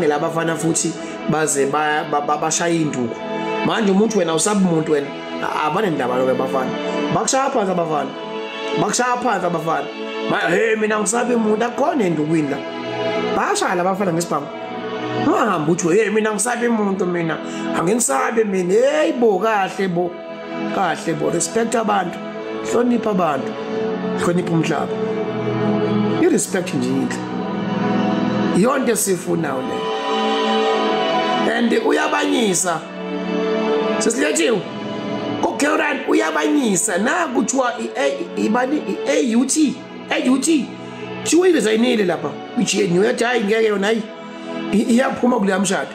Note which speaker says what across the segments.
Speaker 1: Ibangela abafana futhi baze bashaya induku. Manje umuntu wena usabi umuntu wena abanendaba lokho abafana. Bakushaya phansi abafana. Bakushaya phansi abafana. Hey mina ngisabi umuntu akukhona endukwini la. Bashaya labafana ngesibhamu. Ungahamba uthi hey mina ngisabi umuntu mina. Angingisabi mina. Hey bo kahle bo. Kahle bo, respect abantu. Hlonipha abantu. Hlonipha umhlaba. I-respect nje inhle. Iyonto esifunayo le. And uyabanyisa. Sesilethiwe. Kokeran uyabanyisa na kuthiwa ibani i-AUT AUT thiwa iresignile lapha kwi-GNU yathi hayi ngeke yona hayi iyaphuma kuleya mshado.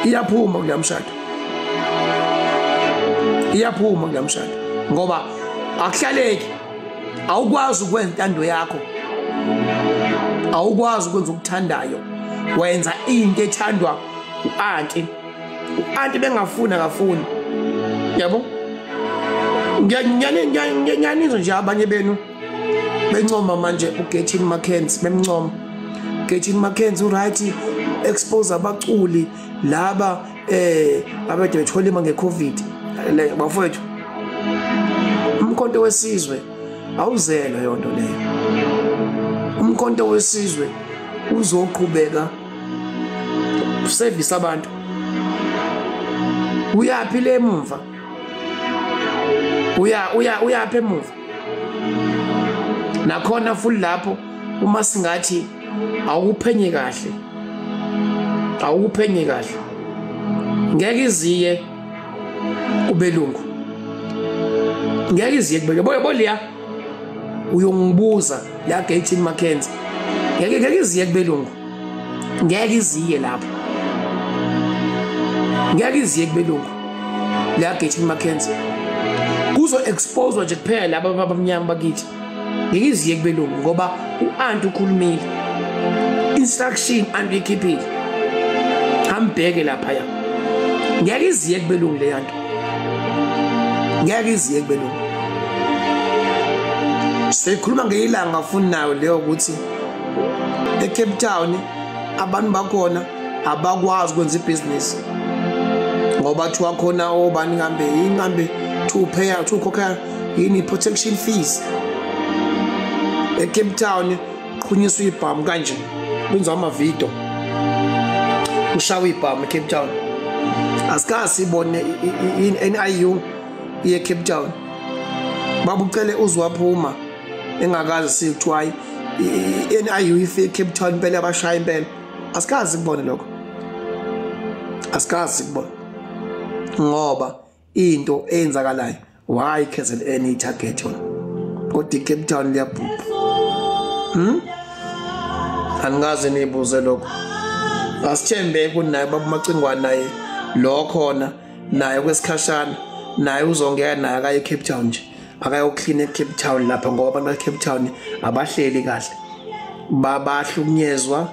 Speaker 1: Iyaphuma kuleya mshado. Iyaphuma kuleya mshado ngoba akuhlaleki. Awukwazi ukwenza intando yakho. Awukwazi ukwenza okuthandayo. Wenza into ethandwa u-anti. U-anti bengafuni akafuni. Yabo? Ngiyanizwa nje abanye benu bencoma manje uGayton McKenzie bemncoma. Gayton McKenzie uright expose abaculi laba abade bethola imali ngeCovid. Bafowethu umkhonto wesizwe awuzelwe yonto leyo. Umkhonto wesizwe uzoqhubeka service abantu. Uyaphi le emuva? Uyaphi emuva? Nakhona futhi lapho uma singathi awuphenye kahle. Awuphenye kahle. Ngeke iziye kubelungu. Ngeke iziye kubelungu. Boy liya uyongibuza la Gayton McKenzie. Ngeke iziye kubelungu. Ngeke iziye lapho. Ngeke iziye kubelungu. La Gayton McKenzie. Kuzo expose nje kuphela laba abamnyama bakithi. Ngeke iziye kubelungu ngoba uanti ukhulumile. Instruction anti ikhiphile. Hambheke lapha ya. Ngeke iziye kubelungu le yanto. Ngeke iziye kubelungu. Sikhuluma ngeilanga futhi nayo leyo ukuthi eCape Town abantu bakhona abakwazi ukwenza ibhizinisi ngoba thiwa khona obani ngambe ingambe to pay to khokha yini protection fees. eCape Town qhunyiswa ibhamu kanje kwenziwa amavidiyo ushawa ibhamu eCape Town. Asikaze sibone i-NIU iye Cape Town. Babucele uzwaphuma engakaze sikuthiwa i-NIU ife Cape Town impela abashaya impela. Asikaze sikubone lokho. Asikaze sikubone ngoba into eyenzakalayo why KZN i-target yona kodwa iCape Town liyabhubha. Angaze nibuze lokho. Asithembe kunaye baba Macingwane naye lo khona naye kwesikhashana naye uzongena naye akaye eCape Town nje. Akayoclean eCape Town lapha ngoba abantu baseCape Town abahleli kahle. Babahlukunyezwa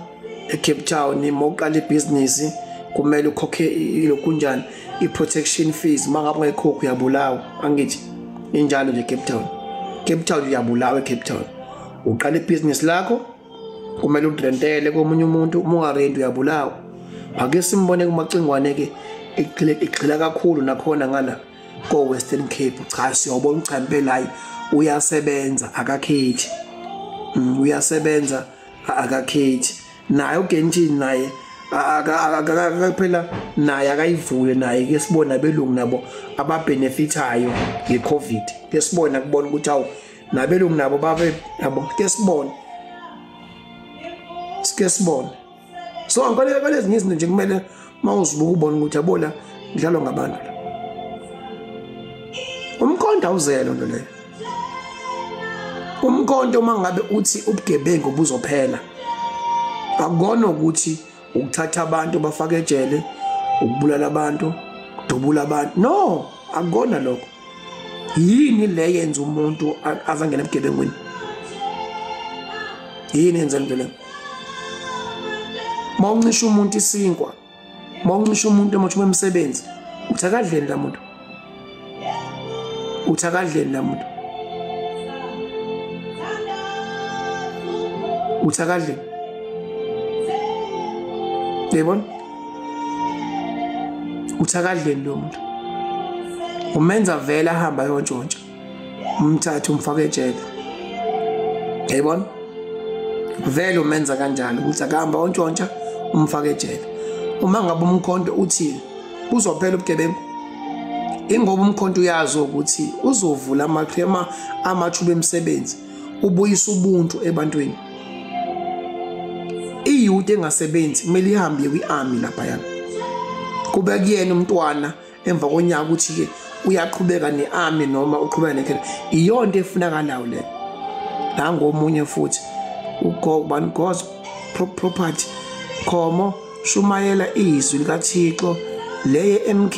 Speaker 1: eCape Town. Mawuqala ibhizinisi kumele ukhokhe ilokunjani i-protection fees. Mangabe ungayikhokhi uyabulawa. Angithi injalo nje eCape Town. Cape Town uyabulawa eCape Town. Uqala ibhizinisi lakho kumele urentele komunye umuntu, uma ungarenti uyabulawa. Ake simbone kuMacingwane ke igxila kakhulu nakhona ngala ko Western Cape. Cha siyobona cha impela hayi uyasebenza akakhethi. Uyasebenza akakhethi. Naye uGayton naye akaphela naye akayivule naye ke sibona abelungu nabo ababenefitayo ngeCovid. Ke sibona kubona ukuthi awu nabelungu nabo babe nabo ke sibona. Sike sibona. So ngale ezinye izinto nje kumele mawuzibuka ubone ukuthi yabo la kudlalwa ngabantu la. Umkhonto awuzelo nto leyo. Umkhonto uma ngabe uthi ubugebengu buzophela akukona ukuthi ukuthatha abantu bafake ejele, ukubulala abantu, ukudubula abantu. No, akukona lokho. Yini le yenza umuntu azangena ebugebengwini? Yini yenza lento leyo? Mawuncisha umuntu isinkwa, mawuncisha umuntu amathuba emsebenzi, uthi akadleni la muntu. Uthi akadleni la muntu. Uthi akadleni. Yebona uthi akadleni lo muntu, umenza vele ahamba ayontshontsha, umthathe umfake ejele. Yayibona vele umenza kanjalo ukuthi akahamba ontshontsha umfake ejele. Uma ngabe umkhonto uthi uzophela ubugebengu, ingoba umkhonto uyazi ukuthi uzovula amathuba emisebenzi, ubuyisa ubuntu ebantwini. Iyouth engasebenzi kumele ihambe kwi-army laphayana, kube kuyena umntwana emva konyaka ukuthi-ke uyaqhubeka ne-army noma uqhubeka nekhela. Iyonto efunakalayo leyo. Nangomunye futhi uGoban God's property Khomo, shumayela izwi likaThixo, leye MK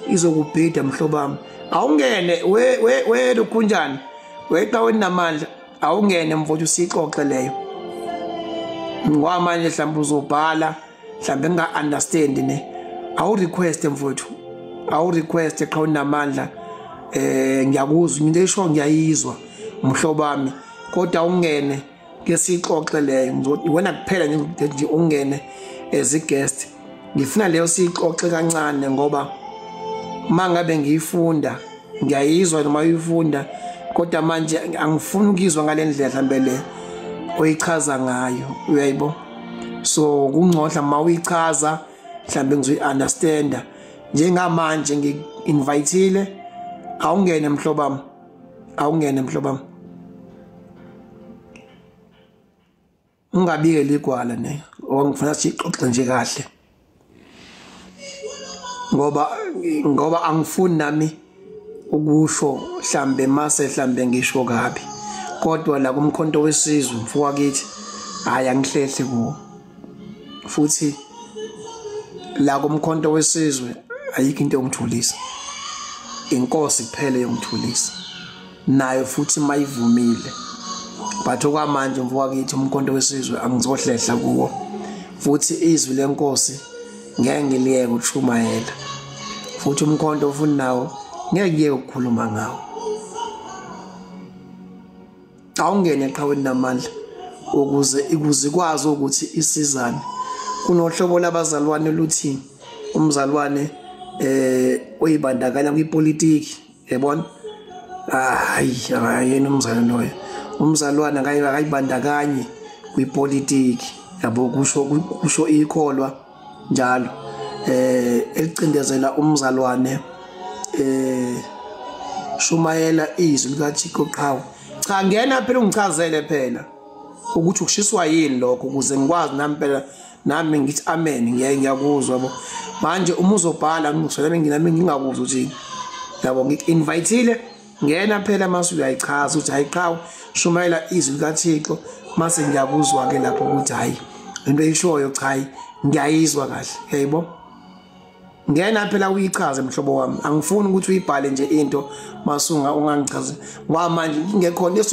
Speaker 1: izokubhida mhlobami. Awungene we lukhunjani weqhawe namandla, awungene mfowethu sixoxe leyo. Ngoba manje mhlawumbe uzobhala mhlawumbe nginga understand ne, awu request mfowethu, awu request qhawe namandla. Ngiyakuzwa into esho, ngiyayizwa mhlobami, kodwa ungene ke sixoxe leyo. Wena kuphela nje ungene as a guest, ngifuna leyo sixoxe kancane, ngoba mangabe ngiyifunda ngiyayizwa noma uyifunda, kodwa manje angifuni ukuyizwa ngalendlela mhlambe le oyichaza ngayo, uyayibo. So kungcono uma uyichaza mhlambe ngizoyi-understanda. Njengamanje ngi-invitile, awungene mhlobami, awungene mhlobami, ungabike ligwala ne, ngifuna sixoxe nje kahle, ngoba angifuni nami ukusho mhlambe mase mhlambe ngisho kabi, kodwa la kumkhonto wesizwe mfoka kithi hayi angihlehle kuwo. Futhi la kumkhonto wesizwe ayikho into yongithulisa, inkosi kuphela yongithulisa, nayo futhi mayivumile. But okwamanje mfoka kithi umkhonto wesizwe angizohlehla kuwo, futhi izwi lenkosi ngeke ngiliyeke ukushumayela, futhi umkhonto ofuna nawo ngeke ngiyeke ukukhuluma ngawo. Awungene eqhaweni namandla ukuze ikwazi ukuthi isizane. Kunohlobo labazalwane luthi umzalwane oyibandakanya kwipolitiki, yabona, hayi yena umzalwane loyo, umzalwane akayibandakanyi kwipolitiki, yabo, kusho ikholwa njalo elicindezela umzalwane. Shumayela izwi likaThixo qhawe. Cha, ngena phela ungichazele phela ukuthi ukushiswa yini lokho, ukuze ngikwazi nami phela nami ngithi amen, ngiyakuzwa yabo. Manje uma uzobhala ngisho nami ngingakuzwa ukuthi yabo, ngik-invitile, ngena phela mase uyayichaza ukuthi hayi qhawe, shumayela izwi likaThixo, mase ngiyakuzwa ke lapho ukuthi hayi into eyishoyo cha ngiyayizwa kahle, yayibo. Ngena phela uyichaze mhlobo wami, angifuni ukuthi uyibhale nje into masunga ungangichaze. Ngoba manje ingekhona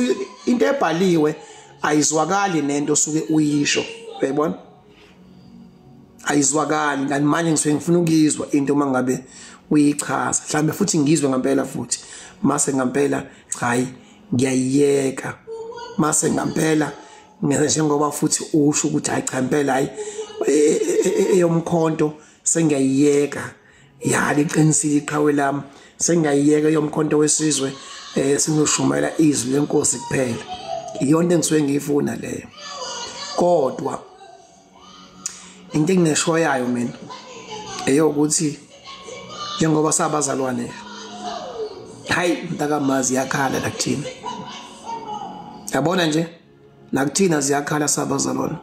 Speaker 1: into ebhaliwe ayizwakali nento osuke uyisho, uyayibona, ayizwakali. Kanti manje ngisuke ngifuna ukuyizwa into mangabe uyichaza, mhlambe futhi ngizwe ngempela futhi mase ngempela cha ngiyayiyeka, mase ngempela njengoba futhi usho ukuthi hayi cha impela hayi eyomkhonto sengiyayiyeka, ya liqinisile iqhawe lami, sengiyayiyeka eyomkhonto wesizwe, singoshumayela izwi lenkosi kuphela. Iyonto engisuke ngiyifuna leyo. Kodwa into engineshoyayo mina eyokuthi njengoba sabazalwane, hayi mntakamazi yakhala la kuthina, yabona nje nakuthina ziyakhala sabazalwane.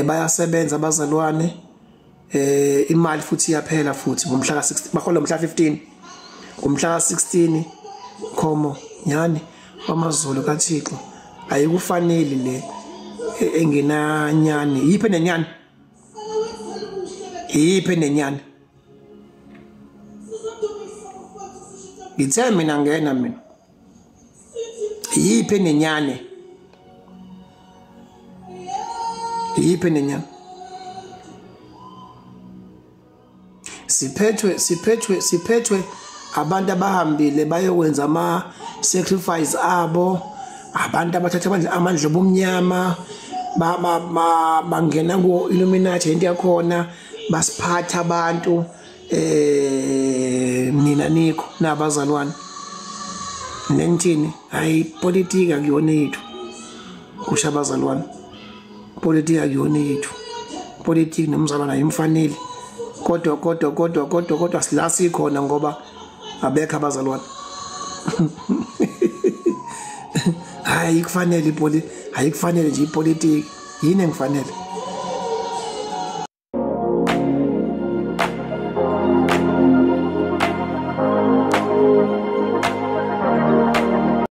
Speaker 1: Bayasebenza abazalwane, imali futhi iyaphela futhi ngomhla ka-16, bahola ngomhla 15, ngomhla ka-16 Khomo nyani wamaZulu kaThixo ayikufanele le engenanyani. Yiphe nenyani, yiphe nenyani. Ngithe mina ngena mina, yiphe nenyane, yiphe nenyane. Siphethwe abantu abahambile bayokwenza ama sacrifice abo, abantu abathatha amandla obumnyama, Bangena ku Illuminati into yakhona, basiphatha abantu nina nikho nabazalwane nentini. Hayi, politika kuyona yethu, kusho abazalwane. Politika kuyona yethu, politiki nomzalwane ayimfanele, kodwa kodwa kodwa kodwa kodwa sila sikhona ngoba abekho abazalwane. Hayi, kufanele ipolitiki, hayi kufanele nje ipolitiki. Yini engifanele?